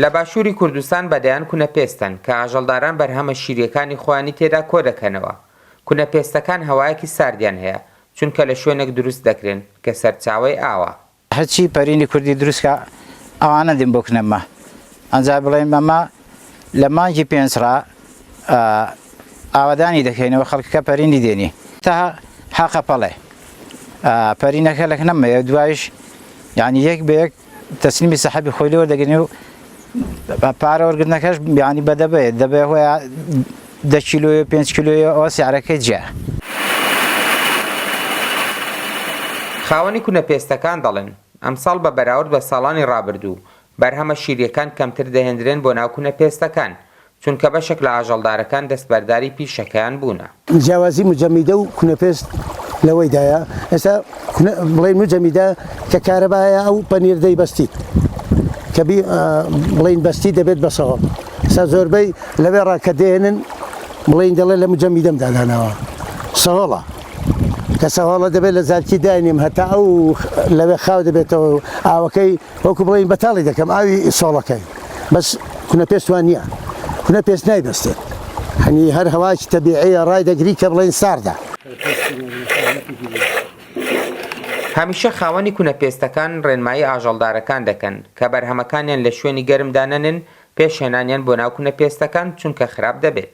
لە باشووری کوردستان بە دەیان کونە پێست هەن کە ئاژەڵداران بەرهەمە شیرییەکانی خۆیانی تێدا کۆدەکەنەوە. کونە پێستەکان هەوایەکی ساردیان هەیە، چونکە لە شوێنێک دروست دەکرێن کە سەرچاوەی ئاوە. هەرچی پەرینی کوردی دروست کا ئەوانە دێن بۆ کنەمە ئەنجا بڵێن ئەمە لە مانگی پێنج ڕا ئاوادانی دەکەینەوە خەڵکەکە پەرینی دێنی تا حەقە پەڵێ پەرینەکە لە کنەمەیە دوایش یعنی یەک بە یەک تەسلیمی سەحەبی خۆی لێ وەردەگرین و پارە وەرگرتنەکەش یعنی بە دەبەیە دەبێ هۆیە دە کیلۆیە پێنج کیلۆیە ئەوە سعرەکەی جیا. خاوەنی کونە پێستەکان دەڵێن، ئەمساڵ بە بەراورد بە ساڵانی ڕابردوو، بەرهەمە شیرییەکان کەمتر دەهێندرێن بۆ ناو کونە پێستەکان، چونکە بەشێک لە ئاژەڵدارەکان دەستبەرداری پیشەکەیان بوونە. جیاوازی مجەمیدە و کونەپێست لەوەیدایە ئێستا بڵێین مجەمیدە کە کارەبا هەیە ئەو پەنیر دەیبەستیت کە بی بڵێین بەستی دەبێت بە سەهۆڵ ئێستا زۆربەی لەوێ ڕا کە دێنن بڵێین دەڵێ لە مجەمیدەم دادانەوە سەهۆڵە کە سەهۆڵە دەبێت لە زارکی داینیم هەتا ئەو لەوێ خاو دەبێتەوە ئاوەکەی وەکو بڵێین بەتاڵی دەکەم ئاوی سۆڵەکەی بەس کونە پێست وان نییە کونە پێست نایبەستێت هەنی هەر هەواکی تەبیعیە ڕای دەگری کە بڵێن ساردە. هەمیشە خاوەنی کونە پێستەکان ڕێنمایی ئاژەڵدارەکان دەکەن کە بەرهەمەکانیان لە شوێنی گەرم دانەنێن پێش هێنانیان بۆ ناو کونە پێستەکان چونکە خراپ دەبێت.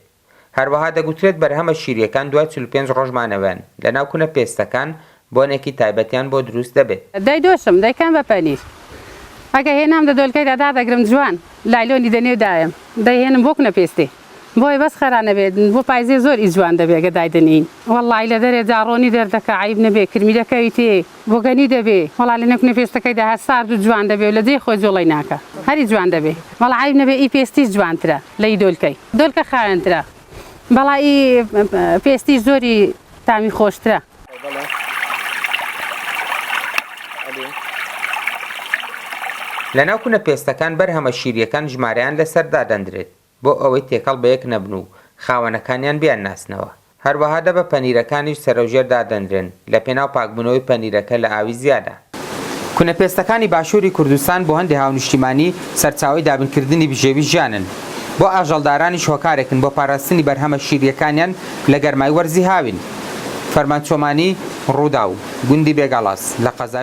هەروەها دەگوترێت بەرهەمە شیرییەکان دوای 45 ڕۆژ مانەوەیان لەناو کونە پێستەکان بۆنێکی تایبەتیان بۆ دروست دەبێت. دەیدۆشم، دەیکەم بە پەنیر. ئەگە هێنام دە دۆلکەیدا دادەگرم جوان لایلۆنی دە نێو دایەم دەیهێنم بۆ کونە پێستێ بۆیە بەس خەرا نەبێ بۆ پایزێ زۆر ئی جوان دەبێ گە دایدەنێین وەڵڵاهی لە دەرێ جا ڕۆنی دەردەکا عەیب نەبێ کرمی دەکەویتێ بۆگەنی دەبێ وەڵا لە نێو کونە پێستەکەیدا هەر سارد و جوان دەبێ و لە جێی خۆی جوڵەی ناکا هەری جوان دەبێ وەڵا عەیب نەبێ ئی پێستیش جوانترە لە ئی دۆلکەی دۆلکە خاوێنترە بەڵا ئی پێستیش زۆری تامی خۆشترە. لەناو کونە پێستەکان بەرهەمە شیرییەکان ژمارەیان لەسەر دادەندرێت بۆ ئەوەی تێکەڵ بەیەک نەبن و خاوەنەکانیان بیانناسنەوە. هەروەها دەبە پەنیرەکانیش سەرەوژێر دادەنرێن لەپێناو پاکبوونەوەی پەنیرەکە لە ئاوی زیادە. کونە پێستەکانی باشووری کوردستان بۆ هەندێ هاونیشتیمانی سەرچاوەی دابینکردنی بژێوی ژیانن، بۆ ئاژەڵدارانیش هۆکارێکن بۆ پاراستنی بەرهەمە شیرییەکانیان لە گەرمای وەرزی هاوین. فەرمان چۆمانی، رووداو، گوندی بێگەڵاس لە قەزای.